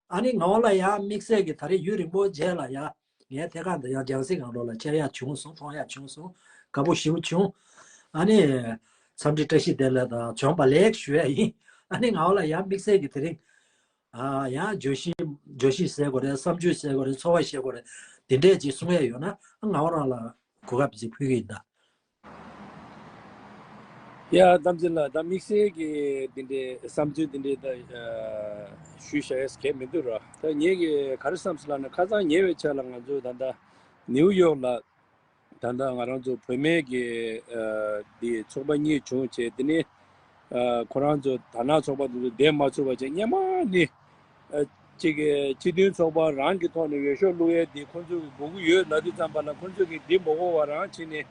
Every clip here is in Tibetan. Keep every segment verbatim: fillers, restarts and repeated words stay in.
ཨ་ནི་ང་བ་ལ་ཡང་དམིགས་བསལ་གྱི་ད་རེས་ཡུན་རིང་པོ་རྗེས་ལ་ཡང་ངའི་ཐད་ཁ་འདི་ཡང་རྒྱང་སྲིང་སྒང་ལོགས་ལ་འཕྱར་ཡག་བྱུང་སོང་། མཐོང་ཡག་བྱུང་སོང་། དགའ་པོ་ཞེ་པོ་བྱུང་། ཨ་ནི་འཚམས་འདྲི་བཀྲ་ཤིས་བདེ་ལེགས་དང་བྱོན་པ་ལེགས་ཞུ་ཡ་ཡིན། ཨ་ནི་ང་བ་ལ་ཡང་དམིགས་བསལ་གྱི་དེ་རིང་ཨ་ཡང་བརྗོད་གཞི་བརྗོད་གཞི་ཟེར་དགོས་རེད། བསམ་ཚུལ་ཟེར་དགོས་རེད། ཚོར་བ་བཤད་དགོས་རེད། དེ་འདྲས་ཅིག་གསུང་ཡ་ཡོད་ན་ང་བ་རང་ལ་གོ་སྐབས་ཅིག་ཕུལ་གྱི་ཡིན་ད། ཡ་རྟ་མགྲིན་ལགས། ད་དམིགས་བསལ་གྱི་འདི་འདྲའི་བསམ་ཚུལ་འདི་འདྲའི་ད་ཞུས་བཞག་ཡས་གལ་མི་འདུག་ར། ད་ངེད་ཀྱིས་ག་རེ་བསམ་སོང་ལབ་ན། ཁ་སང་ཉེ་བའི་ཆར་ལ་ང་ཚོ་ད་ལྟ་ནིའུ་ཡོག་ལ་ད་ལྟ་ང་རང་ཚོ་བུད་མེད་ཀྱི་འདི་ཚོགས་པ་གཉིས་བྱུང་བྱས། དེ་ནས་ཁོ་རང་ཚོ་དར་ནག་ཚོགས་པ་དེ་ཚོ་བསྡད་མ་ཚུགས་པ་བྱས། སྔོན་མ་ནི་ཅིག་གི་སྤྱི་མཐུན་ཚོགས་པ་རང་གི་ཐོག་ནས་འོས་ཤོག་བླུག་ཡས་དེ་ཁོང་ཚོ་གི་དགོས་ཀྱི་ཡོད་ལབ་དུས་ཙམ་པ་ལ། ཁོང་ཚོ་གི་འདི་མ་དགོས་པ་རང་བྱས་ནས།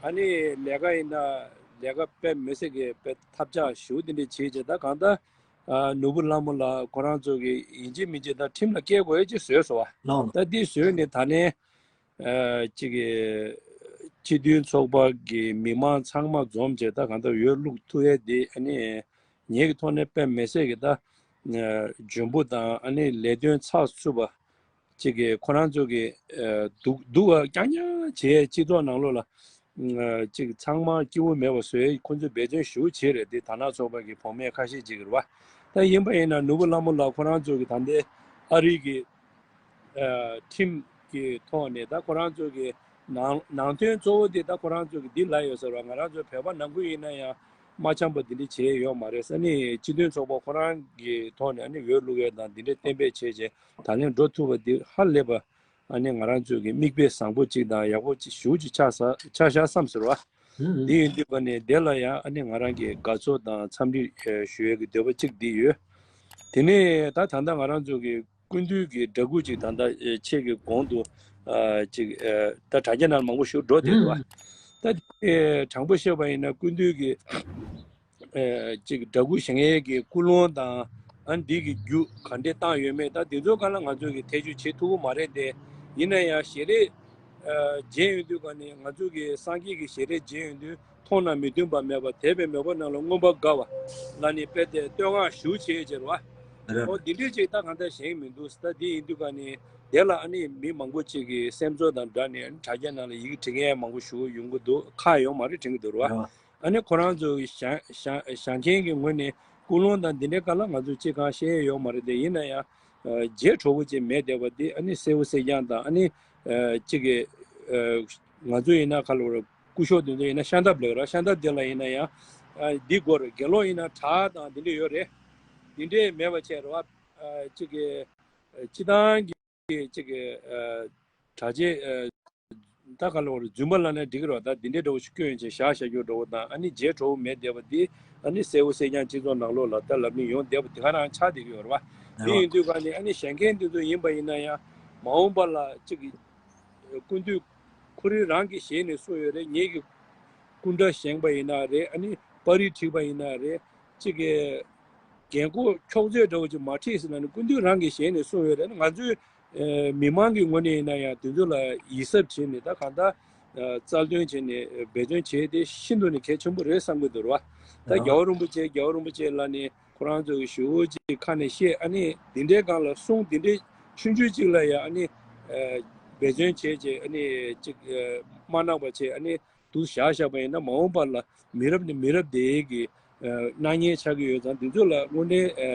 ཨ་ནི་ལས་ཀ་ཡིན་ན་ལས་ཀ་དཔེ་མི་སྲིད་ཀྱི་དཔེ་ཐབས་ཆག་ཞེ་པོ་དེ་འདྲ་བྱས་བྱས། ད་གང་ལྟར་ནོར་བུ་ལྷ་མོ་ལགས་ཁོ་རང་ཚོ་གི་ཡིན་གཅིག་མིན་གཅིག་ད་ཁྲིམས་ལ་བཀལ་དགོས་ཡས་ཅིག་བཟོས་སོང་བ། ལགས་ལགས། ད་འདི་བཟོས་ནས་ད་ནས་ཅིག་གི་སྤྱི་མཐུན་ཚོགས་པ་གི་མི་མང་ཚང་མ་འཛོམས་བྱས། ད་གང་ལྟར་འོས་བླུག་ཐུབ་ཡས་དེ་ཨ་ནི་ངེད་ཀྱི་ཐོག་ནས་དཔེ་མི་སྲིད་ཀྱི་ད་འཇོན་པོ་དང་། ཨ་ནི་ལས་དོན་ཚགས་ཚུད་པ་ཅིག་གི་ཁོ་རང་ཚོ་གི་སྡུག་སྡུག་ག་རྐྱང་རྐྱང་བྱས། སྤྱི་ཚོགས་ནང་ལོགས་ལ་ཅིག་ཚང་མ་སྐྱིད་པོ་མེད་པ་བཟོས། ཁོ་ཚོས་འབད་བརྩོན་ཞེ་པོ་བྱས་རེད། དེ་དར་ནག་ཚོགས་པ་གི་བུད་མེད་ཁ་ཤས་ཅིག་རེད་བ། ད་ཡིན་པ་ཡིན་ན་ནོར་བུ་ལྷ་མོ་ལགས་ཁོ་རང་ཚོ་གི་ད་ལྟའི་ཨ་རི་གི་ཁྲིམས་ཀྱི་ཐོག་ནས་ད་ཁོ་རང་ཚོ་གི་ནང་ནང་དོན་གཙོ་བོ་དེ་ད་ཁོ་རང་ཚོ་གི་འདི་ལ་ཡོད་ཟེར་བ། ང་རང་ཚོ་བོད་པ་ནང་ཁུལ་ཡིན་ན་ཡང་མ་འཆམ་པ་འདི་འདྲ་བྱས་ཡོད་མ་རེད། ཨ་ནི་སྤྱི་མཐུན་ཚོགས་པ་ཁོ་རང་གི་ཐོག་ནས་ཨ་ནི་འོས་བླུག་ཡས་དང་འདི་འདྲ་གཏན་འབེབས་བྱས་རྗེས་ད་ལན་འགྲོ་ཐུབ་པ་འདི་ཧ་ལས་པ། ཨ་ནི་ང་རང་ཚོ་གི་མིག་དཔེ་བཟང་པོ་གཅིག་དང་ཡག་པོ་གཅིག་ཞེ་པོ་ཅིག་ཆགས་ས་ཆགས་ཤག་བསམ་ཟེར་བ། ཨུ་ཨུ། འདི་ཡིན་དུས་ཀ་ནས་དེ་ལ་ཡང་ཨ་ནི་ང་རང་གི་དགའ་ཚོར་དང་འཚམས་འདྲི་ཞུ་ཡས་ཀྱི་འདོད་པ་གཅིག་འདི་ཡོད། དེ་ནས་ད་ད་ལྟ་ང་རང་ཚོ་གི་སྐུ་མདུན་གྱི་འདྲ་སྐུ་ཅིག་ད་ལྟ་ཨེ་ཁྱེད་ཀྱི་གོང་དུ་ཨ་ཅིག་ཨེ་ད་དྲ་རྒྱ་ནང་མང་པོ་ཞིག་འགྲོ་བསྡད་འདུག་བ། ཨུ་ཨུ། ད་ཨེ་དྲང་པོ་བཤད་པ་ཡིན་ན་སྐུ་མདུན་གྱི་ཨེ་ཅིག་འདྲ་སྐུ་བཞེངས་ཡས་ཀྱི་ཀུན་སློང་དང་། ཨ་འདི་གི་རྒྱུ་ག་འདྲས་བཏང་ཡོད་མེད་ད་འདི་ཚོ་སྒང་ལ་ང་ཚོ་གིས་ཐེ་བྱུས་བྱེད་ཐུབ་ཀྱི་མ་རེད་དེ། ཡིན་ན་ཡང་ཞལ་རས་ཨ་མཇལ་ཡོང་དུས་ཀ་ནས་ང་ཚོ་གི་སངས་རྒྱས་ཀྱི་ཞལ་རས་མཇལ་ཡོང་དུས། མཐོང་ན་མི་མཐུན་པ་མེད་པ། དད་པའི་མོས་པ་རྣམས་ལ་མངོན་པར་དགའ་བ་ལ་ནི་དཔེ་དེ་བསྟོད་བསྔགས་ཞུ་བྱེད་ཅེས་རེད་བ། རེད། ཨོ་འདི་འདྲས་ཅིག་ད་གང་ལྟར་བཞེངས་མི་འདུག་ད་འདི་ཡིན་དུས་ཀ་ནས་དེ་ལ་ཨ་ནི་མི་མང་པོ་ཅིག་གིས་སེམས་ཚོར་དང་སྦྲགས་ནས་ཨ་ནི་དྲ་རྒྱ་ནང་ལ་ཡི་གེ་བྲི་མཁན་མང་པོ་ཞིག་ཡོང་གི་འདུག་ཁག་ཡོད་མ་རེད་དྲན་གྱི་འདུག་རེད་བ། རེད་བ། ཨ་ནི་ཁོ་རང་ཚོ་གི་བཞེངས་བཞེངས་བཞེངས་མཁན་གྱི་ངོས་ནས་ཀུན་སློང་དང་འདི་འདྲའི་སྐོར་ལ་ང་ཚོས་ཅི་གང་བཤད་ཡ་ཡོད་མ་རེད་དེ། ཡིན་ན་ཡང་ཨ་རྗེས་གྲོགས་པོ་ཅིག་མེད་བསྡད་པ་འདི་ཨ་ནི་གསལ་པོ་གསལ་རྐྱང་དང་། ཨ་ནི་ཨ་ཅིག་གི་ཨ་ང་ཚོ་ཡིན་ན་ག་ལབ་རེད། སྐུ་ཞབས་དེ་ཚོ་ཡིན་ན་ཤམ་ཐབས་ལབ་ར། ཤམ་ཐབས་དེ་ལ་ཡིན་ན་ཡང་ཨ་འདི་དགོས་རེད། དགེ་སློང་ཡིན་ན་གྲྭ་དང་འདི་འདྲ་ཡོད་རེད། འདི་འདྲས་མེད་པ་བྱས་རེད་བ། ཨ་ཅིག་གི་ཨ་སྤྱི་བཏང་གི་ཅིག་གི་ཨ་གྲྭ་ཆས་ཨ་ད་ག་ལབ་རེད། རྫུན་མ་ལབ་ན་འགྲིག་གི་རེད་བ། ད་འདི་འདྲས་འདྲ་བོ་ཞིག་སྐྱོན་བྱས་བཞག་བཞག་རྒྱུ་འདྲ་བོ་དང་། ཨ་ནི་རྗེས་གྲོགས་པོ་མེད་བསྡད་པ་འདི་ཨ་ནི་གསལ་པོ་གསལ་རྐྱང་སྤྱི་ཚོགས་ནང་ལོགས་ལ་ད་ལབ་ནི་ཡོང་བསྡད་པ་འདི་ག་རང་ཆགས་བསྡད་ཀྱི་ཡོད་རེད་བ། འདི་ཡིན་དུས་ག་ནས་ཨ་ནི་བཞེངས་མཁན་འདི་ཚོ་ཡིན་པ་ཡིན་ན་ཡང་མ་འོངས་པ་ལ་ཅིག་གི་སྐུ་མདུན་ཁོ་རང་རང་གི་ཞལ་ནས་གསུངས་ཡོད་རེད། ངེད་ཀྱི་སྐུ་འདྲ་བཞེངས་པ་ཡིན་ན་རེད། ཨ་ནི་པར་རིས་བྲིས་པ་ཡིན་ན་རེད། གཅིག་གི་རྒན་གོག་འཁྱོག་ཚད་འདྲ་བོ་ཅིག་མ་བྲིས་ཟེར་ན་ནི་སྐུ་མདུན་རང་གི་ཞལ་ནས་གསུངས་ཡོད་རེད། ང་ཚོའི་ཨ་མི་མང་གི་ངོས་ནས་ཡིན་ན་ཡང་དེ་ཚོ་ལ་ཡིད་གཟབ་བྱས་ནས་ད་གང་ལྟར་ཨ་རྩལ་འདོན་བྱས་ནས་འབད་བརྩོན་བྱས་ཏེ་ཤིན་ཏུ་ནས་གལ་ཆེན་པོ་རེད་བསམ་གྱི་འདུག་ར་བ། ད་རྒྱལ་བ་རིན་པོ་ཆེ་རྒྱལ་བ་རིན་པོ་ཆེ་ལ་ནི། ཁོ་རང་ཚོ་གི་ཞུ་བོ་ཅིག་ཁ་ནས་བཤད། ཨ་ནི་འདི་འདྲའི་སྒང་ལ་གསུང་། འདི་འདྲའི་ཆུང་ཆུང་ཅིག་ལ་ཡང་ཨ་ནི་ཨ་འབད་བརྩོན་བྱས་བྱས། ཨ་ནི་ཅིག་ཨ་མ་གནང་བ་བྱས། ཨ་ནི་དུ་བཞག་བཞག་པ་ཡིན་ན་མ་འོངས་པ་ལ་མི་རབས་ནས་མི་རབས་དེའི་གི་ཨ་གནང་ཉེན་ཆགས་ཀྱི་ཡོད་ཙང་། འདི་ཚོ་ལ་དངོས་གནས་ཨ་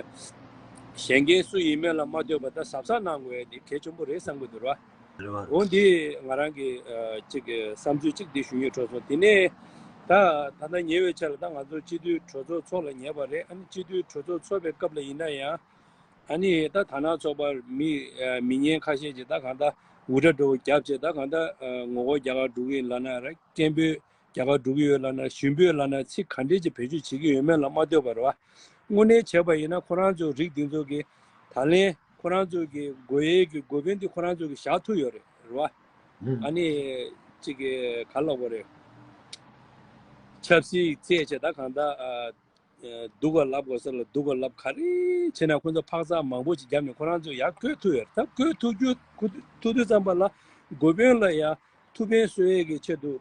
བཞེངས་མཁན་སུ་ཡིན་མིན་ལ་མ་ལྟོས་པ་ད་གཟབ་གཟབ་གནང་དགོས་ཡ་འདི་གལ་ཆེན་པོ་རེད་བསམ་གྱི་འདུག་ར། རེད་བ། འོ་འདི་ང་རང་གི་ཨ་ཅིག་གི་བསམ་ཚུལ་ཅིག་འདི་ཞུ་སྙིང་འདོད་སོང་། དེ་ནས་ད་ད་ལྟ་ཉེ་བའི་ཆར་ལ་ད་ང་ཚོ་སྤྱི་འཐུས་གྲོས་ཚོགས་ཚོགས་ལ་ཉེ་བ་རེད། ཨ་ནི་སྤྱི་འཐུས་གྲོས་ཚོགས་ཚོགས་པའི་སྐབས་ལ་ཡིན་ན་ཡང་ཨ་ནི་ད་དར་ནག་ཚོགས་པར་མི་ཨ་མི་ངན་ཁ་ཤས་ཀྱིས་ད་གང་ལྟར་འུར་སྒྲ་འདྲ་བོ་བརྒྱབ་བྱས། ད་གང་ལྟར་ཨ་ངོ་རྒོལ་རྒྱག་གར་འགྲོ་གི་ཡིན་ལབ་ན་ར། སྐད་འབོད་རྒྱག་གར་འགྲོ་གི་ཡོད་ལབ་ན། ཞུ་འབོད་ལབ་ན། ཚིག་ག་འདྲས་ཀྱི་བེད་སྤྱོད་བྱེད་ཀྱི་ཡོད་མེད་ལ་མ་ལྟོས་པ་རེད་བ། དངོས་གནས་བྱས་པ་ཡིན་ན་ཁོ་རང་ཚོ་རིགས་འདི་ཚོ་གིས་ད་ལན་ཁོ་རང་ཚོ་གི་དགོས་ཡས་ཀྱི་དགོས་དཔོན་དེ་ཁོ་རང་ཚོ་གིས་བཞག་ཐུབ་ཡོད་རེད། རེད་བ། ཨ་ནི་ཅིག་གི་ག་ལབ་དགོས་རེད། ཆབ་སྲིད་རྩད་བྱས་ད་གང་ལྟར་ཨ་ཨ་སྡུག་ག་ལབ་དགོས་ས་ལ་སྡུག་ག་ལབ། ག་རེ་བྱས་ན་ཁོ་ཚོ་འཕག་འཚག་མང་པོ་ཅིག་བརྒྱབ་ནས་ཁོ་རང་ཚོ་ཡར་བཀོད་ཐུབ་ཡོད་རེད། ད་བཀོད་ཐུབ་རྒྱུ་ཐུབ་དུས་ཙམ་པ་ལ་དགོས་དཔོན་ལ་ཡང་ཐུགས་ཕན་གསོས་ཡས་ཀྱི་ཆེད་དུ་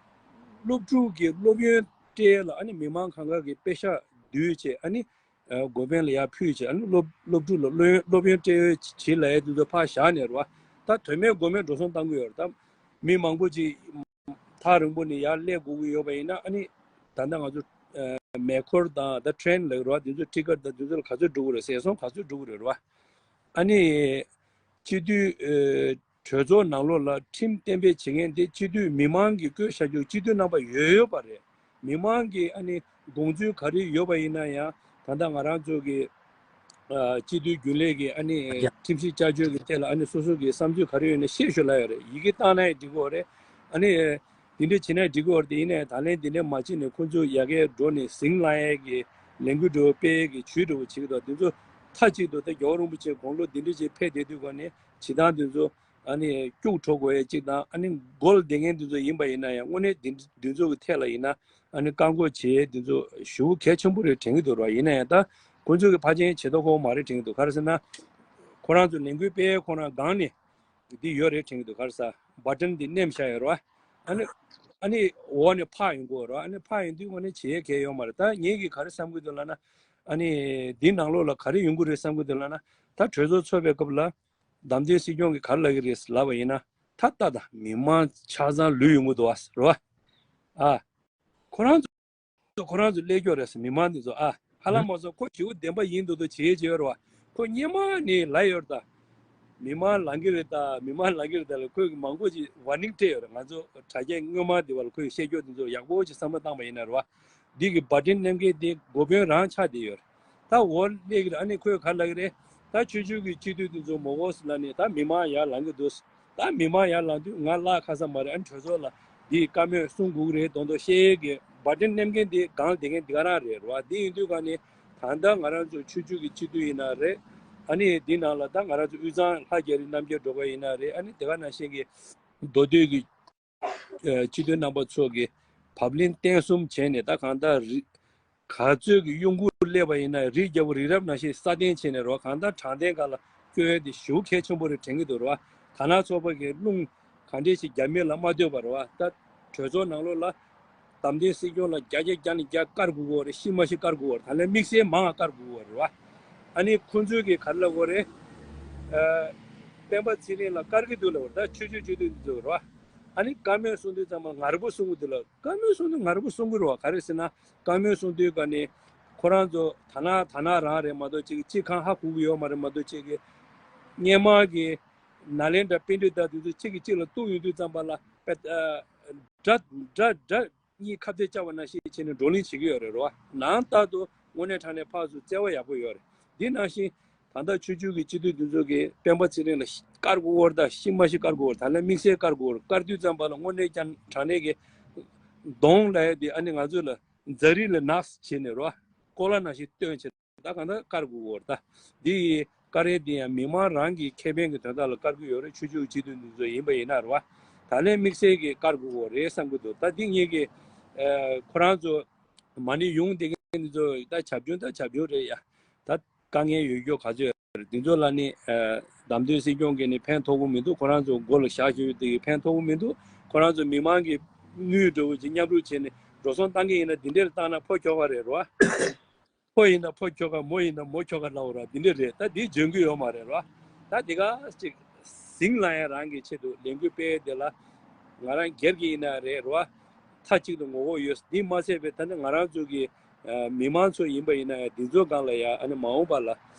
སློབ་ཕྲུག་གི་སློབ་ཡོན་སྤྲད་ལ། ཨ་ནི་མི་མང་གང་ག་གི་པེ་ཤག་བསྡུས་བྱས། ཨ་ནི་ ཨ་འགོ་དཔོན་ལ་ཡར་ཕུལ་བྱས། ཨ་ནི་སློབ་སློབ་ཕྲུག་ལ་སློབ་ཡོན་སློབ་ཡོན་སྤྲད་ཡོད་བྱེད་ལབ་ཡས་དེ་ཚོ་ཕར་བཞག་ནས་རེད་བ། ད་དོན་མེད་མགོ་མེད་འགྲོ་སོང་བཏང་གི་ཡོད་རེད། ད་མི་མང་པོ་ཅིག་ཐག་རིང་པོ་ནས་ཡར་སླེབས་དགོས་ཀྱི་ཡོད་པ་ཡིན་ན། ཨ་ནི་ད་ལྟ་ང་ཚོ་ཨ་མེ་འཁོར་དང་ད་ཊེ་རེན་ལབ་ཀྱི་རེད་བ། དེ་ཚོ་ཊི་ཀེ་ཊི་དང་དེ་ཚོ་ལ་ག་ཚོད་འགྲོ་གི་རེད། ཟད་སོང་ག་ཚོད་འགྲོ་གི་རེད་རེད་བ། ཨ་ནི་སྤྱི་འཐུས་ཨ་གྲོས་ཚོགས་ནང་ལོགས་ལ་ཁྲིམས་གཏན་འབེབས་བྱེད་མཁན་དེ་སྤྱི་འཐུས་མི་མང་གིས་བསྐོས་བཞག་རྒྱུ། སྤྱི་འཐུས་རྣམ་པ་ཡོད་ཡོད་པ་རེད། མི་མང་གི་ཨ་ནི་དགོངས་ཚུལ་ག་རེ་ཡོད་པ་ཡིན་ན་ཡང་། ད་ལྟ་ང་རང་ཚོ་གི་ཨ་སྤྱི་འཐུས་རྒྱུན་ལས་ཀྱི་ཨ་ནི་ཡ། ཁྲིམས་ཞིབ་བསྐྱར་བཅོས་ཀྱི་ཐད་ལ་ཨ་ནི་སོ་སོ་གི་བསམ་ཚུལ་ག་རེ་ཡོད་ན་བཤད་ཤོག་ལབ་ཡོད་རེད། ཡི་གེ་བཏང་ན་ཡང་འགྲིག་གི་ཡོད་རེད། ཨ་ནི་དེ་འདྲ་བྱས་ན་འགྲིག་གི་ཡོད་རེད། དེ་ཡིན་ནའི་ད་ལན་དེ་འདྲ་མ་བྱས་ནས་ཁོང་ཚོ་ཡ་གིར་འགྲོ་ནས་ཟིང་ལངས་ཡས་ཀྱི་ལས་འགུལ་འདྲ་བོ་སྤེལ་ཡས་ཀྱི་ཇུས་འདྲ་བོ་བྱེད་ཀྱི་འདུག་དེ་ཚོ་མཐའ་གཅིག་ཏུ་ད་རྒྱལ་བ་རིན་པོ་ཆེ་དགུང་ལོ་འདི་འདྲ་ཅིག་ཕེབས་བསྡད་དུས་ག་ནས་བྱེད་སྟངས་དེ་ཚོ་ཨ་ནི་སྐྱུག་བྲོ་དགོས་ཡས་གཅིག་དང་། ཨ་ནི་སྒོ་ལ་བསྡད་མཁན་དེ་ཚོ་ཡིན་པ་ཡིན་ན་ཡང་། དངོས་གནས་དེ་དེ་ཚོ་གི་ཐད་ལ་ཡིན་ན་ཨ་ནི་བཀག་འགོག་བྱེད་ཡས་དེ་ཚོ་ཞེ་པོ་གལ་ཆེན་པོ་རེད་དྲན་གྱི་འདུག་ར། ཡིན་ན་ཡང་ད་ཁོང་ཚོ་གི་ཕར་ཕྱིན་བྱེད་མདོག་ཁ་པོ་མ་རེད་དྲན་གྱི་འདུག་ག་རེ་ཟེར་ན། ཁོ་རང་ཚོ་ལས་འགུལ་སྤེལ་ཁོ་རང་སྒང་ནས་འདི་ཡོད་རེད་དྲན་གྱི་འདུག་ག་རེ་ཟེར། བ་ཊན་འདི་མནན་བཞག་ཡོད་རེད་བ། ཨ་ནི་ཨ་ནི་འོག་ནས་ཕར་ཡོང་གི་ཡོད་རེད་བ། ཨ་ནི་ཕར་ཡོང་དུས་དངོས་གནས་བྱེད་ཡས་གང་ཡང་ཡོད་མ་རེད། ད་ངེད་ཀྱིས་ག་རེ་བསམ་གྱི་འདུག་ལབ་ན། ཨ་ནི་འདི་ནང་ལོགས་ལ་ག་རེ་ཡོང་གི་རེད་བསམ་གྱི་འདུག་ལབ་ན། ད་གྲོས་ཚོགས་ཚོགས་པའི་སྐབས་ལ་བདམས་ཐོན་སྲིད་སྐྱོང་གིས་ག་རེ་ལབ་ཀྱི་རེད་ལབ་པ་ཡིན་ན། ད་ལྟ་དང་མི་མང་ཆ་ཚང་ལུས་ཡོང་གི་འདུག་བ་རེད་བ། ཨ། ཁོ་རང་ཚོ་ཁོ་རང་ཚོ་སླེབས་ཀྱི་ཡོད་རེད་ཟེར། མི་མང་འདི་ཚོ། ཨ། ཧ་ལམ་མ་སོང་ཁོ་ཞེ་པོ་བདེན་པ་ཡིན་མདོག་མདོག་བྱེད་ཀྱི་ཡོད་རེད་བ། ཁོ་སྔོན་མ་ནས་ལབ་ཡོད་རེད་ད། མི་མང་ལངས་ཀྱི་རེད་ད། མི་མང་ལངས་ཀྱི་རེད་ད་ལབ་ཁོས་མང་པོ་ཅིག་ཝར་ནིང་སྤྲད་ཡོད་རེད། ང་ཚོ་དྲ་རྒྱའི་སྔོན་མ་འདི་བ་ལ་ཁོས་བཤད་རྒྱུ་འདི་ཚོ་ཡག་པོ་ཅིག་བསམ་བློ་བཏང་པ་ཡིན་ན་རེད་བ། འདི་གི་བ་ཊན་མནན་མཁན་དེ་འགོ་དཔོན་རང་ཆགས་བསྡད་ཡོད་རེད། ད་འོ་སླེབས་ཀྱི་རེད། ཨ་ནི་ཁོས་ག་རེ་ལབ་ཀྱི་རེད། ད་ཆོས་བརྒྱུད་ཀྱི་སྤྱི་འཐུས་དེ་ཚོ་མོ་གོ་སི་ལ་ནི་ད་མི་མང་ཡར་ལངས་ཀྱི་འདུག་ད་མི་མང་ཡར་ལངས་དུས་ང་བརླག་ཁ་ས་མ་རེད། ཨ་ནི་གྲོས་ཚོགས་ལ་འདི་བཀའ་མོལ་གསུང་དགོས་ཀྱི་རེད་མདོག་མདོག་བཤད་ཀྱི་བ་ཊན་མནན་མཁན་དེ་སྒང་ལ་བསྡད་མཁན་འདི་ག་རང་རེད་རེད་བ། འདི་ཡིན་དུས་ག་ནི་ད་ལྟ་ང་རང་ཚོ་ཆོས་བརྒྱུད་ཀྱི་སྤྱི་འཐུས་ཡིན་ན་རེད། ཨ་ནི་འདི་ནང་ལ་ད་ང་རང་ཚོ་དབུས་གཙང་ལྷ་རྒྱ་རི་རྣམ་རྒྱལ་སྒྲོལ་དཀར་ཡིན་ན་རེད། ཨ་ནི་དེ་ག་ནང་བཞིན་གྱི་མདོ་སྟོད་ཀྱི་ཨ་སྤྱི་འཐུས་རྣམ་པ་ཚོ་གིས་བབ་བརླིང་བརྟན་གསུམ་བྱས་ནས། ད་གང་ལྟར་རི་ག་ཚོད་ཀྱི་གཡོ་འགུལ་སླེབས་པ་ཡིན་ན་རི་རྒྱལ་པོ་རི་རབ་ནང་བཞིན་སྲ་བརྟན་བྱས་ནས་རོ། གང་ལྟར་དྲང་བདེན་སྒང་ལ་སྐྱོད་ཡས་དེ་ཞེ་པོ་གལ་ཆེན་པོ་རེད་དྲན་གྱི་འདུག་རོ། དར་ནག་ཚོགས་པ་གིས་རླུང་ག་འདྲས་ཞིག་རྒྱབ་མིན་ལ་མ་ལྟོས་པར་རོ། ད་གྲོས་ཚོགས་ནང་ལོགས་ལ་བདམས་ཐོན་སྲིད་སྐྱོང་ལ་བརྒྱ་ཆ་བརྒྱ་ནས་བརྒྱ་བཀར་དགོས་ཀྱི་ཡོད་རེད། ཤི་མ་ཤི་བཀར་དགོས་ཀྱི་ཡོད་རེད། ད་ལན་དམིགས་བསལ་མང་བ་བཀར་དགོས་ཀྱི་ཡོད་རེད་བ། ཨ་ནི་ཁོང་ཚོས་གིས་ག་རེ་ལབ་ཀྱི་ཡོད་རེད། ཨ་སྤེན་པ་ཚེ་རིང་ལ་བཀར་གྱི་འདུག་ལབ་པ་རེད། ད་ཆོས་བརྒྱུད་སྤྱི་འཐུས་འདི་ཚོ་རེད་བ། ཨ་ནི་བཀའ་མོལ་གསུང་དུས་ཙམ་པ་ངར་པོ་གསུང་གི་འདུག་ལ། བཀའ་མོལ་གསུང་དུས་ངར་པོ་གསུང་གི་རེད་བ། ག་རེ་ཟེར་ན། བཀའ་མོལ་གསུང་དུས་ག་ནས་ཁོ་རང་ཚོ་དར་ནག་དར་ནག་རང་རེད་མ་གཏོགས་ཅིག་གཅིག་ཁང་ཧ་གོ་གི་ཡོད་མ་རེད་མ་གཏོགས་ཅིག་གི་སྔོན་མ་གི་ནཱ་ལེནྡྲ་པཎྜི་ཏ་དེ་ཚོ་གཅིག་གིས་གཅིག་ལ་གཏུག་ཡོང་དུས་ཙམ་པ་ལ་དཔེ་དགྲ་དགྲ་དགྲ་གཉིས་ཁ་གཏད་བཅག་པ་ནང་བཞིན་བྱས་ནས་བགྲོ་གླེང་བྱེད་ཀྱི་ཡོད་རེད་རེད་བ། ནང་ལྟར་དུ་དངོས་གནས་དྲང་གནས་ཕར་ཚུར་བརྩེ་བ་ཡག་པོ་ཡོད་རེད། འདི་ནང་བཞིན་ད་ལྟ་ཆོས་བརྒྱུད་ཀྱི་སྤྱི་འཐུས་འདི་ཚོ་གིས་སྤེན་པ་ཚེ་རིང་ལ་བཀར་དགོས་ཀྱི་ཡོད་རེད། ད་ཤི་མ་ཤི་བཀར་དགོས་ཀྱི་ཡོད་རེད། ད་ལན་དམིགས་བསལ་བཀར་དགོས་ཀྱི་ཡོད་རེད། བཀར་དུས་ཙམ་པ་ལ་དངོས་གནས་ཀྱང་དྲང་གནས་ཀྱི་གདོང་ལ་ཡ་དེ་ཨ་ནི་ང་ཚོ་ལ་འཛའ་རིས་ལ་ནགས་བྱས་ནས་རོ། ཀོ་ལ་ནང་བཞིན་སྟོན་བྱས། ད་གང་ལྟར་བཀར་དགོས་ཀྱི་ཡོད་རེད། ད་འདི་ཡི་བཀར་ཡས་འདི་ཡང་མི་མང་རང་གི་ཁེ་ཕན་གྱི་དོན་དག་ལ་བཀར་གྱི་ཡོད་རེད། ཆོས་བརྒྱུད་སྤྱི་འཐུས་འདི་ཚོ་ཡིན་པ་ཡིན་ན་རེད་བ། ད་ལན་དམིགས་བསལ་གྱི་བཀར་དགོས་ཀྱི་ཡོད་རེད་བསམ་གྱི་འདུག་ད་འདི་ངེད་ཀྱི་ཨ་ཁོ་རང་ཚོ་མ་ཎི་ཡོང་བསྡད་མཁན་འདི་ཚོ་ད་བྱབ་ཆུང་ད་བྱབ་ཆུང་རེད་ཡ། ད་དཀའ་ངལ་ཡོད་རྒྱུ་ག་ཚོད་རེད། འདི་ཚོ་ལ་ནི་ཨ་བདམས་ཐོན་སྲིད་སྐྱོང་གིས་ནི་ཕན་ཐོགས་ཀྱི་མི་འདུག་ཁོ་རང་ཚོ་མགོ་ལ་བཞག་བཞག་ཡོད་དེ་གིས་ཕན་ཐོགས་ཀྱི་མི་འདུག་ཁོ་རང་ཚོ་མི་མང་གི་དངུལ་འདྲ་བོ་ཅིག་མཉམ་རུབ་བྱས་ནས་འགྲོ་སོང་བཏང་གི་ཡིན་ན་འདི་འདྲ་ལ་བཏང་ན་ཕོ་ཁྱོ་ག་རེད་རོ། ཕོ་ཡིན་ན་ཕོ་ཁྱོ་ག་མོ་ཡིན་ན་མོ་ཁྱོ་ག་ལབ་ར་འདི་འདྲ་རེད། ད་འདི་འཇོན་གི་ཡོད་མ་རེད་རོ། ད་འདི་ག་ཅིག་ཟིང་ལ་ཡང་རང་གི་ཆེད་དུ་ལས་འགུལ་སྤེལ་དེ་ལ་ང་རང་སྒེར་གྱི་ཡིན་ན་རེད་རོ། མཐའ་གཅིག་ཏུ་ངོ་རྒོལ་ཡོད། འདི་མ་ཚད་པའི་ད་ནི་ང་རང་ཚོ་གི་ཨ་མི་མང་ཚོ་ཡིན་པ་ཡིན་ན་ཡང་འདི་ཚོ་སྒང་ལ་ཡང་ཨ་ནི་མ་འོངས་པ་ལ་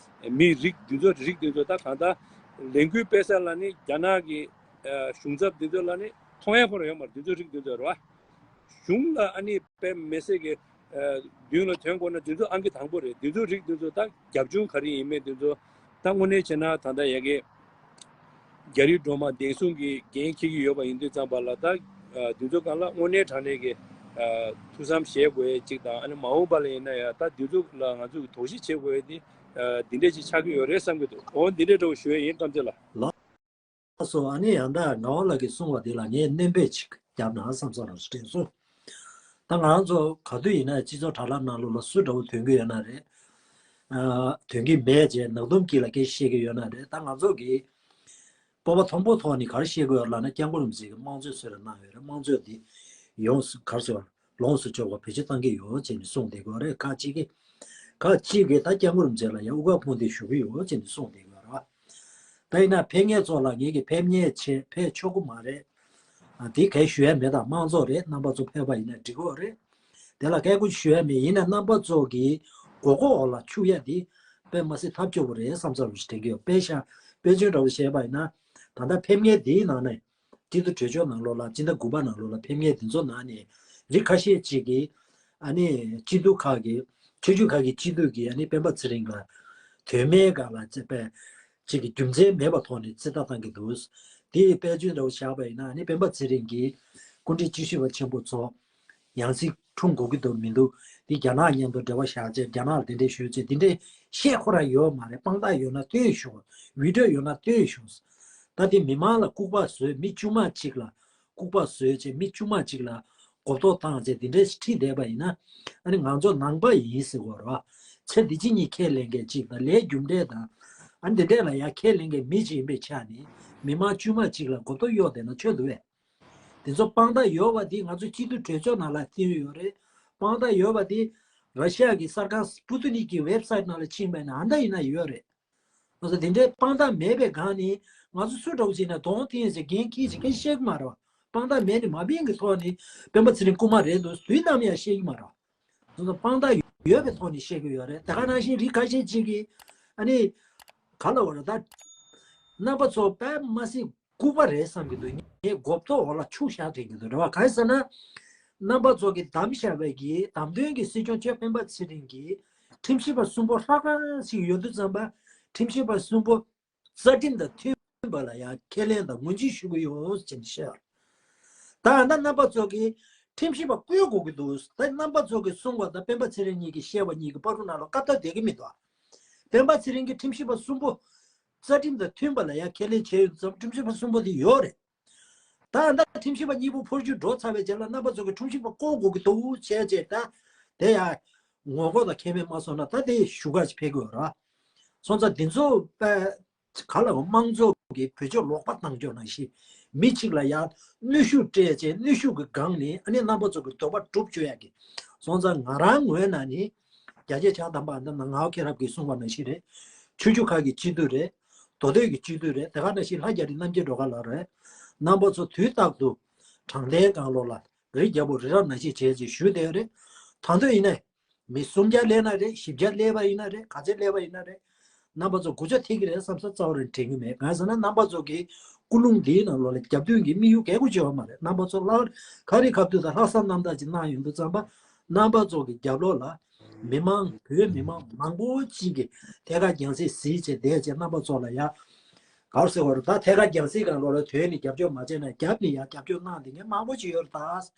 མི་རིགས་འདི་ཚོ་རིགས་འདི་ཚོ་ད་གང་ལྟར་ལས་འགུལ་སྤེལ་ས་ལ་ནི་རྒྱ་ནག་གི་ཨ་གཞུང་ཚབ་འདི་ཚོ་ལ་ནི་མཐོང་ཡ་ཁོ་རང་ཡོད་མ་རེད། འདི་ཚོ་རིགས་འདི་ཚོ་རེད་བ། གཞུང་ལ་ཨ་ནི་དཔེ་མི་སྲིད་ཀྱི་ཨ་མདུན་ལ་ཐོན་དགོས་ན་འདི་ཚོ་ཨང་ཀི་དང་པོ་རེད། འདི་ཚོ་རིགས་འདི་ཚོ་ད་རྒྱབ་ལྗོངས་ག་རེ་ཡིན་མིན་འདི་ཚོ་ད་དངོས་གནས་བྱས་ན་ད་ལྟ་ཡ་གི་རྒྱ་རིགས་སྒྲོལ་མ་བདེན་སྲུང་གི་འགན་འཁྱེར་གྱི་ཡོད་པ་ཡིན་དུས་ཙམ་པ་ལ་ད་ཨ་འདི་ཚོ་སྒང་ལ་དངོས་གནས་དྲང་གནས་ཀྱི་ཨ་ཐུགས་བསམ་བཞེས་དགོས་ཡས་གཅིག་དང་། ཨ་ནི་མ་འོངས་པ་ལ་ཡིན་ན་ཡང་ད་འདི་ཚོ་ལ་ང་ཚོ་གི་དོགས་གཞི་བྱེད་དགོས་ཡས་དེ་ཨ་འདི་འདྲས་ཅིག་ཆགས་ཀྱི་ཡོད་རེད་བསམ་གྱི་འདུག་འོ་འདི་འདྲས་འདྲ་བོ་ཞུ་ཡས་ཡིན། བསམ་ཚེ་ལགས། ལགས་སོ། ཨ་ནི་ཡང་ད་ངག་དབང་ལགས་ཀྱིས་གསུངས་པ་དེ་ལ་ངས་སྣོན་པ་ཅིག་བརྒྱབ་ན་བསམ་བསམ་རང་དྲན་སོང་། ད་ང་རང་ཚོ་ག་དུས་ཡིན་ན་སྤྱི་ཚོགས་དྲ་ལམ་ནང་ལོགས་ལ་སུ་འདྲ་བོ་ཐོན་གྱི་ཡོད་ན་རེད། ཨ་ཐོན་གྱི་མེད་ཅེས་ནག་དུམ་དཀྱིལ་ལ་སྐད་ཆ་བཤད་ཀྱི་ཡོད་ན་རེད། ད་ང་ཚོ་གི་སྤོབས་པ་མཐོན་པོ་ཐོག་ནས་ག་རེ་བཤད་དགོས་ཡོད་ལབ་ན། སྐྱབས་མགོན་རིན་པོ་ཆེ་གིས་དམངས་གཙོའི་གསོལ་རས་གནང་ཡོད་རེད། དམངས་གཙོ་འདི་ཡོངས་སུ་ག་རེ་ཟེར་བ་ལོངས་སུ་སྤྱོད་པར་བེད་སྤྱོད་གཏང་གི་ཡོད་ཅེས་ནས་གསུངས་བསྡད་ཀྱི་ཡོད་རེད། ཁག་ཅིག་གིས་ཁ་ ཁག་གཅིག་གིས་ད་སྐྱབས་མགོན་རིན་པོ་ཆེ་ལ་ཡང་དབུ་ཁ་ཕུང་སྟེ་བཞུགས་ཀྱི་ཡོད་ཅེས་ནས་གསུངས་བསྡད་ཡོད་རེད་བ། ད་ཡིན་ན་ཕེབས་མཁན་ཚོ་ལ་ངེད་ཀྱིས་ཕེབས་མཁན་བྱས་ཕེབས་ཆོག་གི་མ་རེད། ཨ་དེ་གས་ཞུ་ཡ་མེད། ད་དམངས་གཙོ་རེད། རྣམ་པ་ཚོ་ཕེབས་པ་ཡིན་ན་འགྲིག་གི་རེད། དེ་ལ་སྐད་ཆ་ཞུ་ཡ་མེད། ཡིན་ན་རྣམ་པ་ཚོ་གི་མགོ་སྐོར་འོག་ལ་འཆུག་ཡ་དེ་དཔེ་མ་སྲིད་ཐབས་སྐྱོ་པོ་རེད་བསམ་ཚར་བ་ཞིག་དྲན་གྱི་ཡོད། དཔེ་ཤ་དཔེ་མཚོན་འདྲ་བོ་བཤད་པ་ཡིན་ན། ད་ལྟ་ཕེབས་མཁན་དེའི་ནང་ནས་སྤྱི་འཐུས་གྲོས་ཆོད་ནང་ལོགས་ལ་སྤྱི་ཟླ་དགུ་པ་ནང་ལོགས་ལ་ཕེབས་མཁན་དེ་ཚོ་ནང་ནས་རིགས་ཁ་ཤས་ཅིག་གིས་ཨ་ནི་སྤྱི་འཐུས་ཁག་གི་ཆོས་བརྒྱུད་ཁག་གི་སྤྱི་འཐུས་ཀྱིས་ཨ་ནི་སྤེན་པ་ཚེ་རིང་ལ་དོན་མེད་སྒང་ལ་རྩོད་པ་ཅིག་གི་རྒྱུ་མཚན་མེད་པའི་ཐོག་ནས་རྩོད་ལྟ་བཏང་གི་འདུག་དེའི་དཔེ་མཚོན་འདྲ་བོ་བཞག་པ་ཡིན་ན་ཨ་ནི་སྤེན་པ་ཚེ་རིང་གིས་སྐུ་ཕྲེང་བཅུ་བཞི་པ་ཆེན་པོ་ཚོ་ཡང་སྲིད་འཁྲུངས་དགོས་ཀྱི་འདུག་མི་འདུག་འདི་རྒྱ་ནག་མཉམ་དུ་འབྲེལ་བ་བཞག་བྱས་རྒྱ་ནག་ལ་དེ་འདྲས་ཞུས་བྱས་དེ་འདྲས་བཤད་ཁོ་རང་ཡོད་མ་རེད། དཔང་རྟགས་ཡོད་ན་སྟོན་ཤོག་བི་ཌིའོ་ཡོད་ན་སྟོན་ཤོག་ད་དེ་མི་མང་ལ་ལྐུགས་པ་བཟོས། མི་དཀྱུས་མ་གཅིག་ལ་ལྐུགས་པ་བཟོས་བྱས་མི་དཀྱུས་མ་གཅིག་ལ་མགོ་ཐོག་བཏང་བྱས་དེ་འདྲས་ཁྲིད་བསྡད་པ་ཡིན་ན་ཨ་ནི་ང་ཚོ་ནང་པ་ཡིན་ཟེར་དགོས་རེད་བ། ཚེ་འདི་ཕྱི་གཉིས་ཁས་ལེན་མཁན་གཅིག་དང་ལས་རྒྱུ་འབྲས་དང་ཨ་ནི་དེ་འདྲས་ལ་ཡང་ཁས་ལེན་མཁན་མི་གཅིག་ཡིན་པའི་ཆ་ནས་མི་མང་དཀྱུས་མ་གཅིག་ལ་མགོ་ཐོག་གཡོགས་བསྡད་ན་ཆོག་འདུག་བས། དེ་ཚོ་དཔང་རྟགས་ཡོད་པ་དེ་ང་ཚོ་སྤྱི་འཐུས་གྲོས་ཚོགས་ནང་ལ་བསྟན་ཡོད་རེད། དཔང་རྟགས་ཡོད་པ་དེ་ར་ཤི་ཡ་གི་གསར་ཁང་སྤུ་ཏུ་ནིག་གི་ཝེབ་སའིཊ་ནང་ལ་ཕྱིན་པ་ཡིན་ན་ཨ་འདྲ་ཡིན་ན་ཡོད་རེད། ང་ཚོ་དེ་འདྲའི་དཔང་རྟགས་མེད་པའི་སྒང་ནས་ང་ཚོ་སུ་འདྲ་བོ་བྱས་ན་གདོང་འཐེན་བྱས་འགན་འཁྱེར་བྱས་སྐད་ཆ་བཤད་གི་མ་རེད་བ། དཔང་རྟགས་མེད་ནས་མ་བིང་གི་ཐོག་ནས་སྤེན་པ་ཚེ་རིང་རྐུན་མ་རེད་འདུག་དུས་ནམ་ཡང་བཤད་གི་མ་རེད་བ། ང་ཚོ་དཔང་རྟགས་ཡོད་པའི་ཐོག་ནས་བཤད་གི་ཡོད་རེད། དེ་ག་ནང་བཞིན་རིགས་ཁ་ཤས་ཅིག་གིས་ཨ་ནི་ག་ལ་བ་རེད་ད། རྣམ་པ་ཚོ་དཔེ་མ་སྲིད་ལྐུགས་པ་རེད་བསམ་གྱི་འདུག་ངས་མགོ་ཐོག་འོག་ལ་འཆུག་བཞག་དྲན་གྱི་འདུག་རེད་བ། གང་ཡིན་ཟེར་ན། རྣམ་པ་ཚོ་གིས་བདམས་བཞག་པའི་གི་བདམས་ཐོན་གྱི་སྲིད་སྐྱོང་མཆོག་སྤེན་པ་ཚེ་རིང་གིས་ཁྲིམས་ཞིབ་པ་གསུམ་པོ་ལྷག་ག་ཞིག་ཡོད་དུས་ཙམ་པ་ཁྲིམས་ཞིབ་པ་གསུམ་པོ་རྩ་ཁྲིམས་དང་མཐུན་པ་ལ་ཡང་ཁས་ལེན་དང་ངོས་འཛིན་ཞུ་གི་ཡོད་ཅེས་བཤད། ད་ད་རྣམ་པ་ཚོ་གིས་ཁྲིམས་ཞིབ་པ་བསྐོ་དགོས་ཀྱི་འདུག་ད་རྣམ་པ་ཚོ་གིས་གསུངས་པ་དང་སྤེན་པ་ཚེ་རིང་གཉིས་ཀྱིས་བཤད་པ་གཉིས་ཀྱི་བར་དུ་ནང་ལ་བཀའ་བཏགས་བསྡད་ཀྱི་མི་འདུག་སྤེན་པ་ཚེ་རིང་གིས་ཁྲིམས་ཞིབ་པ་གསུམ་པོ་རྩ་ཁྲིམས་དང་མཐུན་པ་ལ་ཡང་ཁས་ལེན་བྱས་ཡོད་ཙང་ཁྲིམས་ཞིབ་པ་གསུམ་པོ་དེ་ཡོད་རེད། ད་ད་ཁྲིམས་ཞིབ་པ་གཉིས་པོ་འཕོ་འགྱུར་འགྲོ་ཚར་བའི་རྗེས་ལ་རྣམ་པ་ཚོ་གིས་ཁྲིམས་ཞིབ་པ་བསྐོ་དགོས་ཀྱི་འདུག་བྱས་བྱས་ད་དེ་ཡང་ངོ་རྒོལ་དང་ཁེ་ཕན་མ་སོང་ན་ད་དེ་ཞུ་ག་ཅིག་ཕེབས་དགོས་ར། སོང་ཙང་དེ་ཚོ་དཔེ་ག་ལ་དམངས་གཙོ་གི་བེད་སྤྱོད་ལོག་པ་བཏང་ཆོག་ནང་བཞིན་མི་གཅིག་ལ་ཡང་གནོན་ཤུགས་སྤྲད་བྱས་གནོན་ཤུགས་ཀྱི་སྒང་ནས་ཨ་ནི་རྣམ་པ་ཚོ་གི་འདོད་པ་སྒྲུབ་བཅུག་ཡག་གི། སོང་ཙང་ང་རང་ངོས་ནས་ནི་རྒྱ་ཆེ་ཕྱག་དམ་པ་ཨ་ནི་ངག་དབང་མཁྱེན་རབ་ཀྱིས་གསུངས་པ་ནང་བཞིན་རེད། ཆོས་བརྒྱུད་ཁག་གི་སྤྱི་འཐུས་རེད། མདོ་སྟོད་ཀྱི་སྤྱི་འཐུས་རེད། དེ་ག་ནང་བཞིན་ལྷ་རྒྱ་རི་རྣམ་རྒྱལ་སྒྲོལ་དཀར་ལགས་རེད། རྣམ་པ་ཚོ་དུས་རྟག་ཏུ་དྲང་བདེན་སྒང་ལོགས་ལ་རི་རྒྱལ་པོ་རི་རབ་ནང་བཞིན་བྱས་ཅེས་ཞུས་བསྡད་ཡོད་རེད། ད་དུང་ཡིན་ནའི་མི་སུམ་བརྒྱ་སླེབས་ན་རེད། བཞི་བརྒྱ་སླེབས་པ་ཡིན་ན་རེད། ག་ཚད་སླེབས་པ་ཡིན་ན་རེད། རྣམ་པ་ཚོ་མགོ་ཆ་ཐེག་གི་རེད་བསམ་ས་རྩ་བ་རང་དྲན་གི་མེད། གང་ཟེར་ན་རྣམ་པ་ཚོ་གི་ཀུན་སློང་འདིའི་ནང་ལོགས་ལ་རྒྱབ་མདུན་གྱི་དམིགས་ཡུལ་གལ་པོ་ཆེ་བ་མ་རེད། རྣམ་པ་ཚོ་ལྷག་ག་རེ་ག་དུས་དང་ལྷག་བསམ་རྣམ་དག་ཅིག་གནང་ཡོང་དུས་ཙམ་པ་རྣམ་པ་ཚོ་གི་རྒྱབ་ལོགས་ལ་མི་མང་བོད་མི་མང་མང་པོ་ཅིག་གིས་ཐད་ཀར་རྒྱང་སྲིང་གཟིགས་བྱས་བསྡད་བྱས་རྣམ་པ་ཚོ་ལ་ཡ་ག་རེ་ཟེར་བ་རེད། ད་ཐད་ཀར་རྒྱང་སྲིང་སྒང་ལོགས་ལ་དོན་ནི་རྒྱབ་སྐྱོར་མ་བྱས་ན་རྒྱབ་ནི་ཡ་རྒྱབ་སྐྱོར་གནང་བསྡད་མཁན་མང་པོ་ཅིག་ཡོད་རེད་ད།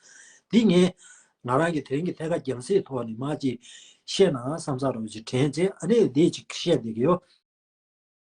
འདི་ངས་ང་རང་གི་དེ་རིང་གི་ཐད་ཀར་རྒྱང་སྲིང་ཐོག་ནས་མར་ཅིག་བཤད་ན་བསམ་ས་རོགས་ཅིག་དྲན་བྱས་ཨ་ནི་འདི་ཅིག་བཤད་བསྡད་ཀྱི་ཡོད།